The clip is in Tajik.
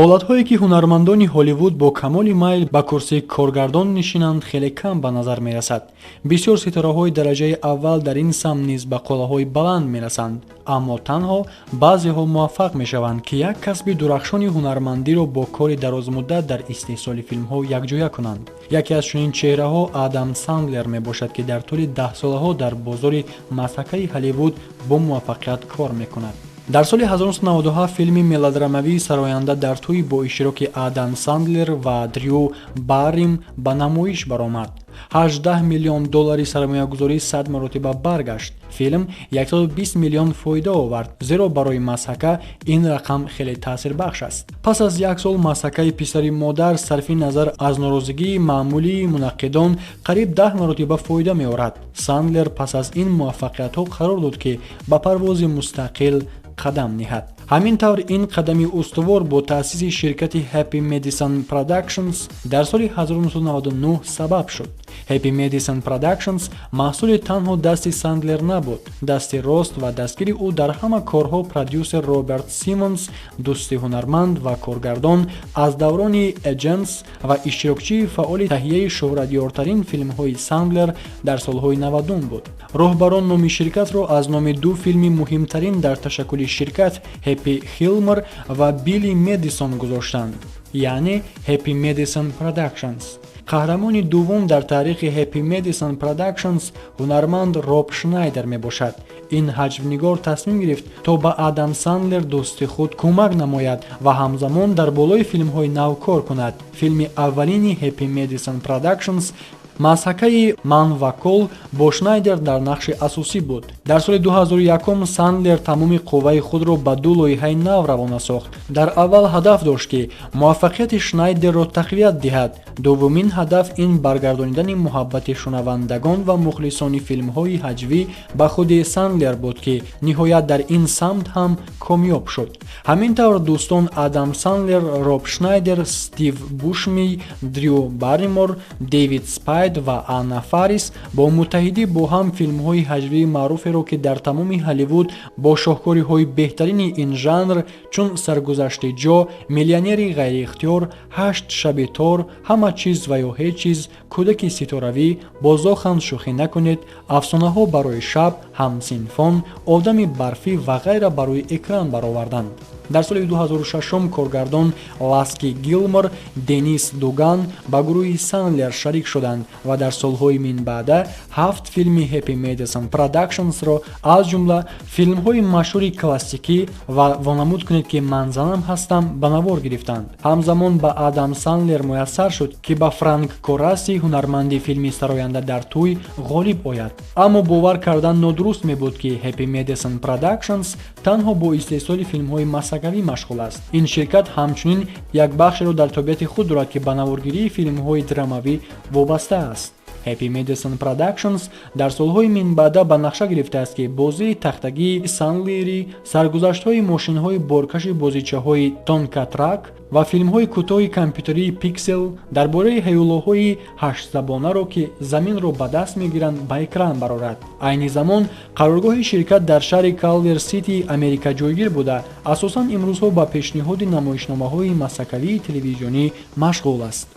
Ҳолатҳое, ки ҳунармандони Ҳолливуд бо камоли майл ба курсии коргардон нишинанд, хеле кам ба назар мерасад. Бисёр ситораҳои дараҷаи аввал дар ин самт низ ба қуллаҳои баланд мерасанд, аммо танҳо баъзеҳо муваффақ мешаванд, ки як касби дурахшони ҳунармандиро бо кори дарозмуддат дар истеҳсоли филмҳо якҷоя кунанд. Яке аз чунин чеҳраҳо Адам Сандлер мебошад, ки дар тӯли даҳсолаҳо дар бозори мазҳакаи Ҳолливуд бо муваффақият кор мекунад. Дар соли 1997 филми мелодрамавии «Сароянда дар тӯй» бо иштироки Адам Сандлер ва Дрю Барримор ба намоиш баромад. 18 миллион доллари сармоягузорӣ 100 маротиба баргашт. Филм 120 миллион фоида овард, зеро барои мазҳака ин рақам хеле таъсирбахш аст. Пас аз як сол мазҳакаи «Писари модар», сарфи назар аз норозигии маъмулии мунаққидон, қариб 10 маротиба фоида меорад. Сандлер пас аз ин муваффақиятҳо қарор дод, ки ба парвози мустақил қадам ниҳад. Ҳамин тавр, ин қадами устувор бо таъсиси ширкати Happy Madison Productions дар соли 1999 сабаб шуд. Happy Madison Productions маҳсули танҳо дасти Сандлер набуд. Дасти рост ва дастгири ӯ дар ҳама корҳо продюсер Роберт Симонс, дӯсти ҳунарманд ва коргардон аз даврони Agents ва иштирокчии фаъоли таҳияи шӯҳратёртарин филмҳои Сандлер дар солҳои 90 буд. Роҳбарон номи ширкатро аз номи ду филми муҳимтарин дар ташаккули ширкат, Ҳеппи Хилмор ва Билли Медисон, гузоштанд, яъне Happy Madison Productions. Қаҳрамони дуввум дар таърихи Happy Madison Productions ҳунарманд Роб Шнайдер мебошад. Ин ҳаҷвнигор тасмим гирифт, то ба Адам Сандлер, дӯсти худ, кӯмак намояд ва ҳамзамон дар болои филмҳои нав кор кунад. Филми аввалини Happy Madison Productions, мазҳакаи «Ман ва Кол», бо Шнайдер дар нақши асосӣ буд. Дар соли 2001 Сандлер тамоми қувваи худро ба ду лоиҳаи нав равона сохт. Дар аввал ҳадаф дошт, ки муваффақияти Шнайдерро тақвият диҳад. Дуввумин ҳадаф ин баргардонидани муҳаббати шунавандагон ва мухлисони филмҳои ҳаҷвӣ ба худи Сандлер буд, ки ниҳоят дар ин самт ҳам комёб шуд. Ҳамин тавр, дӯстон Адам Сандлер, Роб Шнайдер, Стив Бушми, Дрю Барримор, Дэвид Спайд ва Анна Фарис бо муттаҳидӣ бо ҳам филмҳои ҳаҷвии маъруферо, ки дар тамоми Ҳолливуд бо шоҳкориҳои беҳтарини ин жанр, чун «Саргузашти Ҷо», «Миллионери ғайриихтиёр», «Ҳашт шаби тор», «Ҳама чиз ва ё ҳеҷ чиз», «Кӯдаки ситоравӣ», «Бо Зохан шӯхӣ накунед», «Афсонаҳо барои шаб», «Ҳамсинфон», «Одами барфӣ» ва ғайра ба рӯи экран бароварданд. Дар соли 2006 коргардон Ласки Гилмор, Денис Дуган ба гурӯҳи Сандлер шарик шуданд ва дар солҳои минбаъда ҳафт филми Happy Madison Productions-ро, аз ҷумла филмҳои машҳури классикӣ ва «Вонамуд кунед, ки ман занам ҳастам», ба навор гирифтанд. Ҳамзамон ба Адам Сандлер муяссар шуд, ки ба Франк Кораси, ҳунарманди филми «Сароянда дар тӯй», ғолиб ояд. Аммо бовар кардан нодуруст мебуд, ки Happy Madison Productions танҳо бо истеҳсоли филмҳои мазҳакавӣ машғул аст. Ин ширкат ҳамчунин як бахшеро дар тобеияти худ дорад, ки ба наворгирии филмҳои драмавӣ вобаста аст. Happy Madison Productions дар солҳои минбаъда ба нақша гирифтааст, ки бозии тахтагии Сандлери, саргузаштҳои мошинҳои боркаши бозичаҳои Тонка Трак ва филмҳои кӯтоҳи компютерии Пиксел дар бораи ҳайволоҳои ҳаштзабонаро, ки заминро ба даст мегиранд, ба экран барорад. Айни замон қароргоҳи ширкат дар шаҳри Калвер Сити, Америка ҷойгир буда, асосан имрӯзҳо ба пешниҳоди намоишномаҳои мазҳакавии телевизионӣ машғул аст.